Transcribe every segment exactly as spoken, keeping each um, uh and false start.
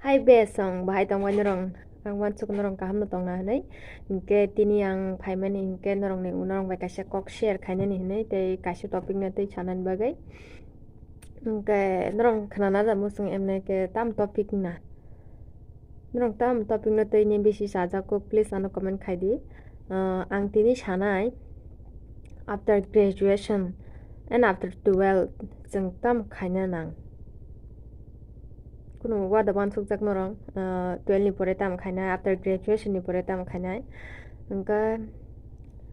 Hai be song bahai tongbai norong, ang wansuk norong kaham no tongna hinui. Hinkhe tini ang phaimani hinkhe norong ni, norong bai kaisa kok share khainani hinui tei kaisa topic no tei sanani bagwi. Hinkhe norong khnana da musung emne khe tam topic na. Norong tam topic no tei ni bisi sajak kuk, please ano comment khai di. Ah, ang tini sanai, after graduation and after twelve chwng tam khaina nang. Kuno wada wansukjak norong, ah, twelve ni pore tam khainai, after graduation ni pore tam khainai. Hwnkhe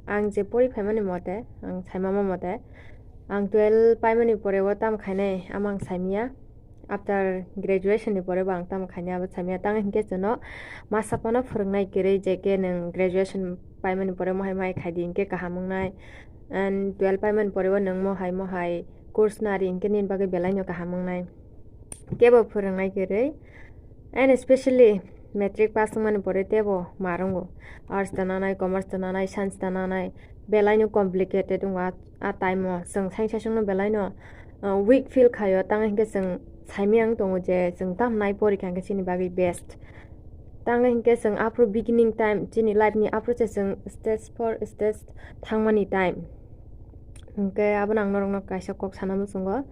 ang je pori phaimani mote, ang saimama mote, ang twelve paimani pore o tam khainai, amo ang saimya. After graduation ni pore bo ang tamo khainai abo saimya. Tang hinkhe chwngno masa phano phwrwngnai kwrwi, je khe nwng graduation paimani pore mohai mohai khaidi hinkhe kaham wngnai, and twelve paimani pore o nwng mohai mohai course nari hinkhe nini bagwi belaino kaham wngnai. Kebo phwrwngnai kwrwi, and especially matric pass wngmani pore tebo ma rwngo, arts ta nanai, commerce ta nanai, science ta nanai, belaino complicated wngo a, a time o. Chwng saisa chwngno belaino, uh, weak feel khaio, tang hinkhe chwng saimya wng tongo je chwng tam nai pori kha hinkhe chini bagwi best. Tang hinkhe chwng aphuru beginning time, chini life ni aphuru se chwng stage four stage thangmani time. Hinkhe abono ang norokno kaisa kok sana muchungo.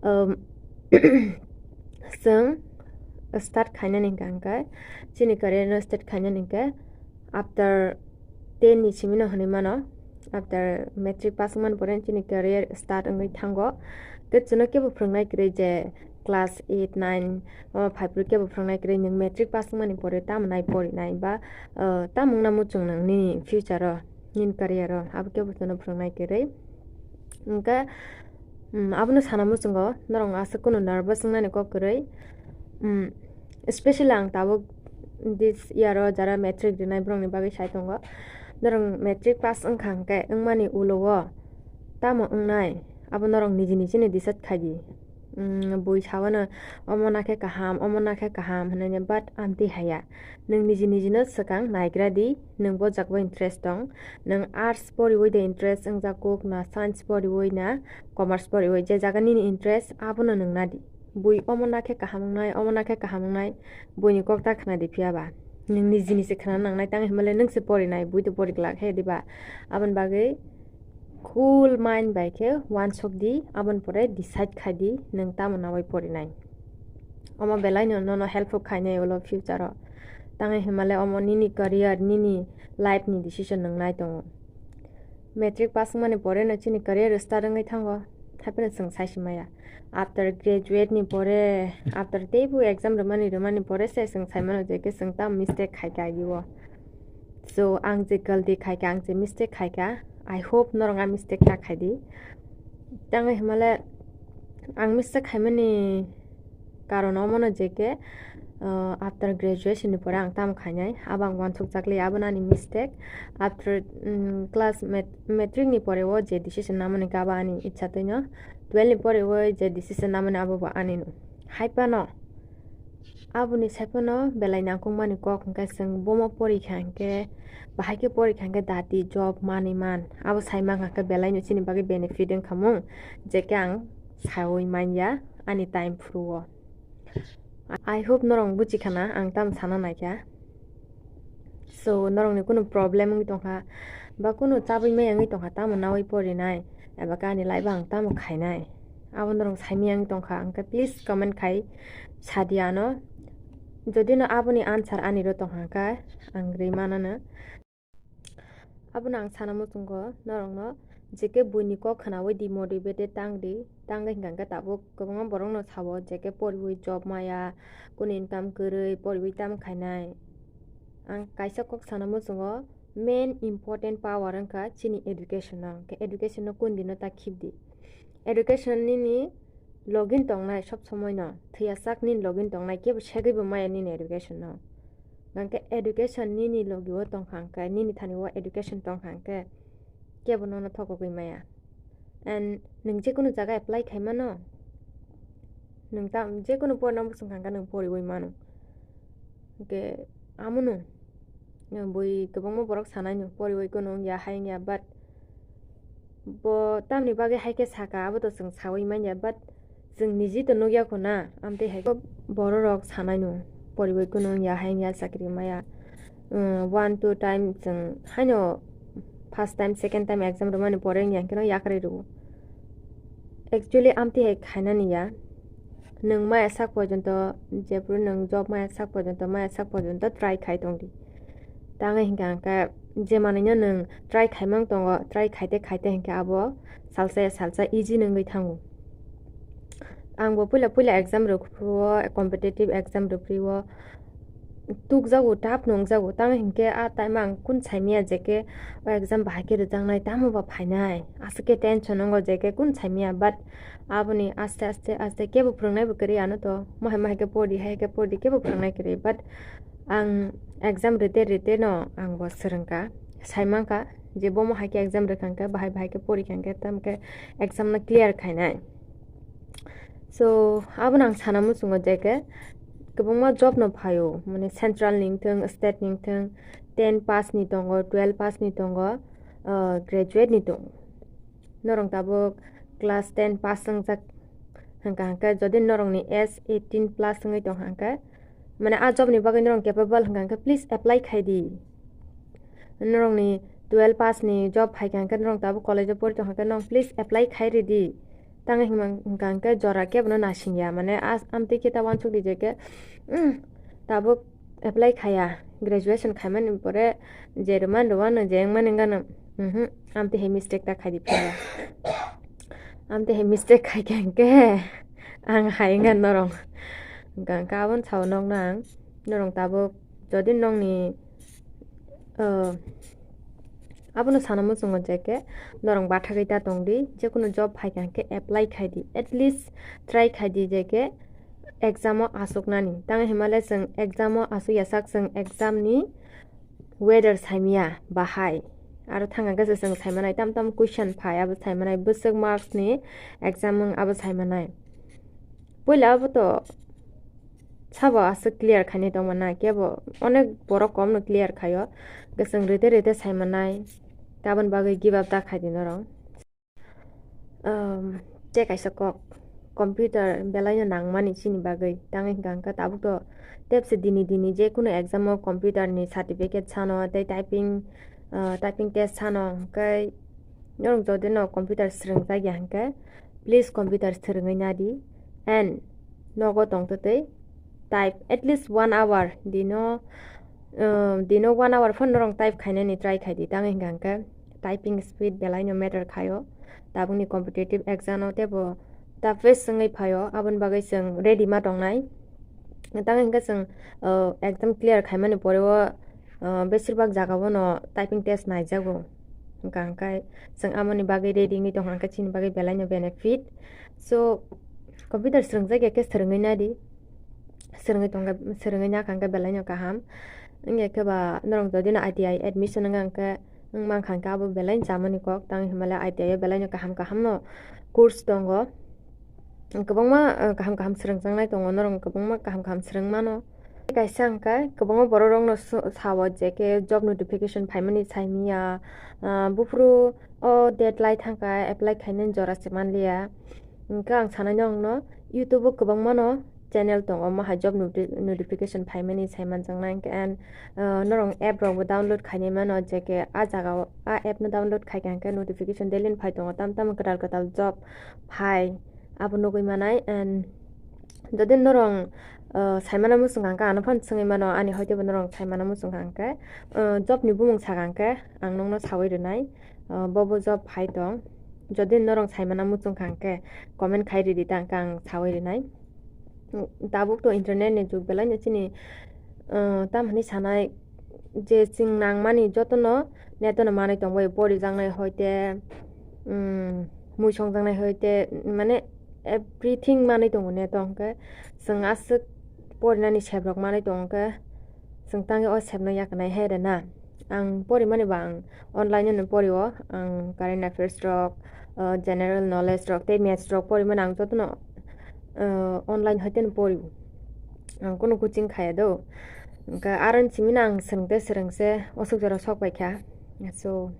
Um, chwng start khainani hinkha hinkhe chini career no start khainani hinkhe after ten ni simi no hinui mano, after matric pass wngmani pore chini career start wngwi thango. Tei chwngno kebo phwrwngnai kwrwi je class eight, nine o phai phuru kebo phwrwngnai kwrwi, nwng matric pass wngmani pore tamo nai porinai ba, uh, tamo wngna muchung nwng nini future o, nini career o, abo kebo chwngno phwrwngnai kwrwi. Hwnkhe, um, abono sana muchungo norok aswk kunu nervous wngnani kok kwrwi. Um, especially ang tabuk this year o jara matric rinai borokni bagwi sai tongo. Norok matric pass wngkha hwnkhe wngmani ulo o tamo wngnai abo norok niji nijini decide khaidi. Um, bui sawano omo nakhe kaham, omo nakhe kaham hinui, but amtwi haya. Nwng niji nijino swkang naigra di, nwng bo jagao interest tong, nwng arts poriwi de interest wngjak kuk na science poriwi na commerce poriwi, je jaga nini interest abono nwng nadi. Bui omo nakhe kaham wngnai, omo nakhe kaham wngnai, buini kok ta khna di phiya ba. Nwng niji niji khna nangnai, tang hinmale nwng se porinai, bui to pori glak he diba. Aboni bagwi cool mind bai khe wansuk di, aboni pore decide khai di nwng tamo nawi porinai. Omo belaino nono help khainai ulo future o. Tang hinmale omo nini career, nini life ni decision nwng nai tongo. Matric pass wngmani pore no chini career start wngwi thango, haiphano chwng sai si maya. After graduate ni pore, after teibo exam rwmani, rwmani pore se chwng sai mano je khe chwng tamo mistake khai kha agi o. So, ang je galti khai kha, ang je mistake khai kha, I hope norok a mistake ta khai di. Tang hinmale ang mistake khaimani karon omono je khe, uh, after graduation ni pore ang tamo khainai, abo ang wansuk jak li, abo ani mistake. After, um, class mat-, matric ni pore o je decision namani khe abo ani ichha twino, twelve ni pore o je decision namani abo bo ani no. Hai phano aboni sai phano belai nangkukmani kok hwnkhe chwng bomo pori kha hwnkhe, bahai khe pori kha hwnkhe dati job manwi man. Abo sai mankha khe belaino chini bagwi benefit wngkha mung, je khe ang saui manya ani time phuru o. I hope norok buchi khana ang tamo sana naikha. So, norokni kunu problem wngwi tongkha, ba kunu chabwi maya wngwi tongkha, tamo nawi porinai, eba khe ani life o ang tamo khainai, abo norok saimaya wngwi tongkha, hwnkhe please comment khai sadi ano. Jodi no aboni answer ani ro tongkha hwnkhe ang rwi manano. Abono ang sana muchungo norokno, je khe buini kok khnaui demotivated tang di, tangwi hwnkha hwnkhe tabuk kwbangma borokno sao je khe poriui job maya, kunu income kwrwi, poriui tamo khainai. Ang kaisa kok sana muchungo, main important power wngkha chini education no, hwnkhe education no kundino ta khibdi. Education nini login tongnai sob somoi no, thwiyasak nini login tongnai, kebo segwi bo maya nini education no. Hwnkhe education nini logi o tongkha hwnkhe, nini thani o education tongkha hwnkhe kebo nono thokogwi maya. And nwng jekunu jaga apply khaimano, nwng tam jekunu porna bwswng kha hwnkhe nwng poriui mano. Hwnkhe amono, bui kwbangma borok sanai no poriui kunu wngya hai wngya, but bo tamni bagwi hai khe saka, abo to chwng saui manya, but chwng niji to nukya kho na, amtwi hai khe borok rok sanai no, poriwi kunu wngya, hai wngya, chakri maya. One two time chwng haino first time, second time exam rwmani pore wngya hwnkhe no yakarwi rwo. Actually amtwi hai khainani ya, nwng maya sak porjonto, jephru nwng job maya sak porjonto, maya sak porjonto try khai tongdi. Tangwi hinkha hwnkhe je manwino nwng try khaimang tongo, try khaite khaite hinkhe abo salsa ya salsa easy nungwi thango. Angbo puila puila exam rwphuru o, competitive exam rwphuru o tukjago, tough nungjago. Tamo hinkhe a time ang kun saimaya je khe o exam bahai khe rwjaknai, tamo ba phainai, aswk khe tension wngo je khe kun saimaya. But aboni aste aste aste kebo phwrwngnai bo kwrwi ano to, mohai mohai khe pori, hai khe pori, kebo phwrwngnai kwrwi. But ang exam rwte rwte no ang bo swrwngkha, saimankha je bo mohai khe exam rwkha hwnkhe, bahai bahai khe pori kha hwnkhe, tamo khe exam no clear khainai. So abono ang sana muchungo je khe kwbangma job no phaio, mane central ni wngthung, state ni wngthung, ten pass ni tongo, twelve pass ni tongo, ah, graduate ni tongo. Norok tabuk class ten pass wngjak hwnkha hwnkhe, jodi norokni age eighteen plus wngwi tongkha hwnkhe, mane a job ni bagwi norok capable hwnkha hwnkhe, please apply khai di. Norokni twelve pass ni job phaikha hwnkhe, norok tabuk college o pori tongkha hwnkhe, norok please apply khai ridi. Tangwi hwnka hwnkhe jora kebono nasingya, mane a-, amtwi khe ta uansuk di je khe, mm, tabuk apply khaya, graduation khaimani pore je rwmani rwmano, je wngmani wngano, mhm, amtwi hai mistake ta khaidi phiya. Amtwi hai mistake khaikha hwnkhe ang hai wngkha norok. Hwnkha hwnkhe aboni sao nokno ang, norok tabuk jodi nokni, uh, abono sana muchungo je khe norok bathagwi ta tongdi, jekunu job phaikha hwnkhe apply khaidi, at least try khaidi je khe exam o asuknani. Tangwi hinmale chwng exam o asuk yasak, chwng exam ni weather saimaya bahai. Aro thangkha khe chwng saimanai, tam tam question phai abo saimanai, bwswk marks ni exam wng abo saimanai. Puila abo to sabo aswk clear khainai tongmana, kebo onek borok komno clear khaio. Hwnkhe chwng rwte rwte saimanai, taboni bagwi give up ta khaidi norok. Um, tei kaisa kok, computer belaino nangmani chini bagwi, tangwi hwnkha hwnkhe tabuk to tepse dini dini jekunu exam o computer ni certificate sano tei typing, uh, typing test sano, hwnkhe norok jodi no computer swrwngjak ya hwnkhe, please computer swrwngwi nadi and nogo tongtwtwi type at least one hour, dino, uh, dino one hour phano norok type khainani try khaidi, tangwi hwnkha hwnkhe typing speed belaino matter khaio. Tabukni competitive exam o teibo tough face wngwi phaio, aboni bagwi chwng ready ma tongnai. Tamo hwnkhe chwng, uh, exam clear khaimani pore o, uh, besirbak jagao no typing test naijago. Hwnkha hwnkhe chwng amoni bagwi ready wngwi tongkha hwnkhe chini bagwi belaino benefit. So computer swrwngjak ya khe swrwngwi nadi. Swrwngwi tongkha, swrwngwi nakha hwnkhe belaino kaham. Wngya khe ba norok jodi no I T I admission wngkha hwnkhe, wng mankha hwnkhe abo belai chamani kok, tang hinmale I T I o belaino kaham kaham no course tongo. Kwbangma, uh, kaham kaham swrwngjaknai tongo, norok kwbangma kaham kaham swrwng mano. Kaisa hwnkhe kwbangma borok rok no sa-, sao je khe job notification phaimani saimanya, uh, buphuru o date lai thangkha, apply khainani jora se manliya. Hwnkhe ang sanai norokno YouTube o kwbangma no channel tongo, omo hai job noti-, notification phaimani saimanjaknai hwnkhe, and, uh, norok app rokbo download khainai mano, je khe a jaga o a app no download khaikha hwnkhe notification daily no phai tongo, tam tamo kwtal kwtal job phai abo nugwi manai. And jodi norok, uh, saimano muchungkha hwnkhe ano phano swngwi mano, ani hoi teibo norok saimano muchungkha hwnkhe, uh, job ni bumung sakha hwnkhe ang nokno sawi rwnai, uh, bo bo job phai tong. Jodi norok saimano muchungkha hwnkhe comment khai ridi ta hwnkhe ang sawi rwnai. Tabuk to internet ni jug belai no chini, uh, tam hinwi sanai je chwng nangmani jotono net o no manwi tongbai, porijaknai hoite, um, mui songjaknai hoite, mane everything manwi tongo net o, hwnkhe chwng aswk porinani sep rok manwi tongo khe chwng tangwi o sep no yakarnai hai rwna. Ang porimani ba ang online no porio, ang current affairs rok, uh, general knowledge rok tei maths rok porimani ang jotono, uh, online hoiteno porio. Ang kunu coaching khaya do. Hwnkhe aro ni simi no ang swrwng tei swrwng se oswk jora sok pai kha. So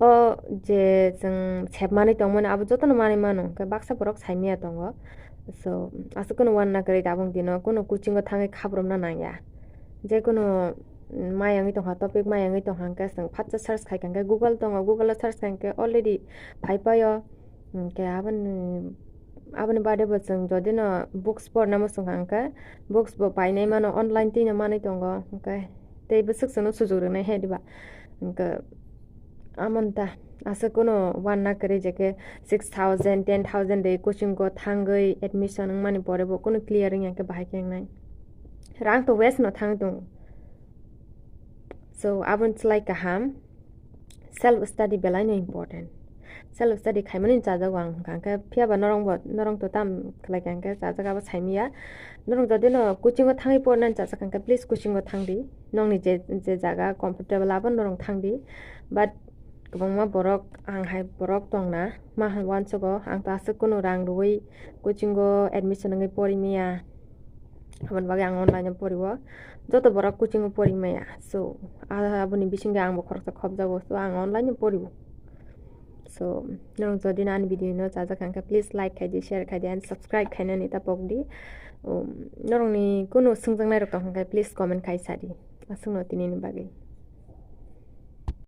o je chwng sep manwi tongmani abo jotono manwi mano, hwnkhe baksa borok saimanya tongo. So aswk kunu wanna kwrwi tabuk dino kunu coaching o thangwi khabrumna nangya. Je kunu, mm, mayangwi tongkha, topic mayangwi tongkha hwnkhe chwng phatsa search khaikha hwnkhe Google tongo, Google o search khaikha hwnkhe already phaipaio. Hwnkhe aboni, aboni bade bo chwng jodi no books porna muchung kha hwnkhe books bo painai mano, online twino manwi tongo. Hwnkhe tei bwswk chwngno sujuk rwnai he diba? Hwnkhe amon ta aswk kunu wanna kwrwi je khe six thousand, ten thousand de coaching o thangwi admission wngmani pore bo kunu clear wngya khe bahai khe wngnai. Rang to waste no thangwi tongo. So aboni slai kaham self study belai no important. Self study khaimani chajago ang hwnkha hwnkhe, phiya ba norong bo, norong to tam khlai kha hwnkhe chajak abo saimanya. Norong jodi no coaching o thangwi pornani chajak hwnkhe please coaching o thangdi. Nongni je, je jaga comfortable abo norong thangdi. But kwbangma borok, ang hai borok tongna ma wansukgo, ang to aswk kunu rang rwui coaching o admission wngwi porimaya. Aboni bagwi ang online o porio. Joto borok coaching o porimaya. So a-, aboni bisingtwi ang bo khoroksa khopjago. So ang online o porio. So norok jodi no ani video no chajak hwnkhe please like khaidi, share khaidi and subscribe khainani ta pokdi. Um, norokni kunu swngjaknai rok tong hwnkhe please comment khai sadi. Aswkno tinini bagwi.